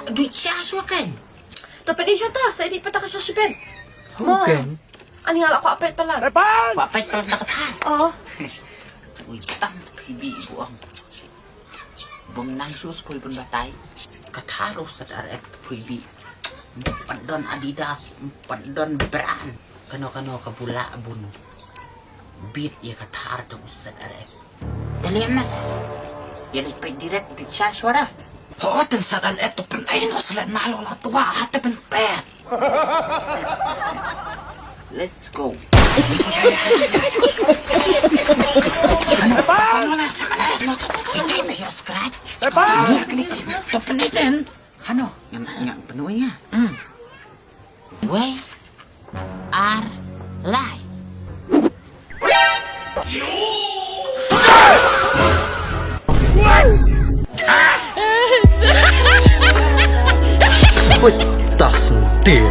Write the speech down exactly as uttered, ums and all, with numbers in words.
Duh sha shuwa kan. To peit shuwa ta, sa iti pata ka sha shipet. Ho kan. Ani nga la kwah peit palat. Kwah peit palat da ka thar. Oh. Ui tam phi bi buang. Bym nang shu skul bun batai. Ka thar u sat ar ek phi bi. Pat don Adidas, pat don brand. Kano kano ka bula bun. Bit ïa ka thar jong u sat ar ek. Te lem na. Ïa leit peit direct bit sha shuwa. Ho, ten sat al et to pen ai no slet na lo la tua ha te pen pet. Let's go. Ano la sat al et no to pen ai me yo scratch. To pen ai ten. Hano, ngam ngam penuh ya. Hmm. Wei ar lai. Wait, das dir.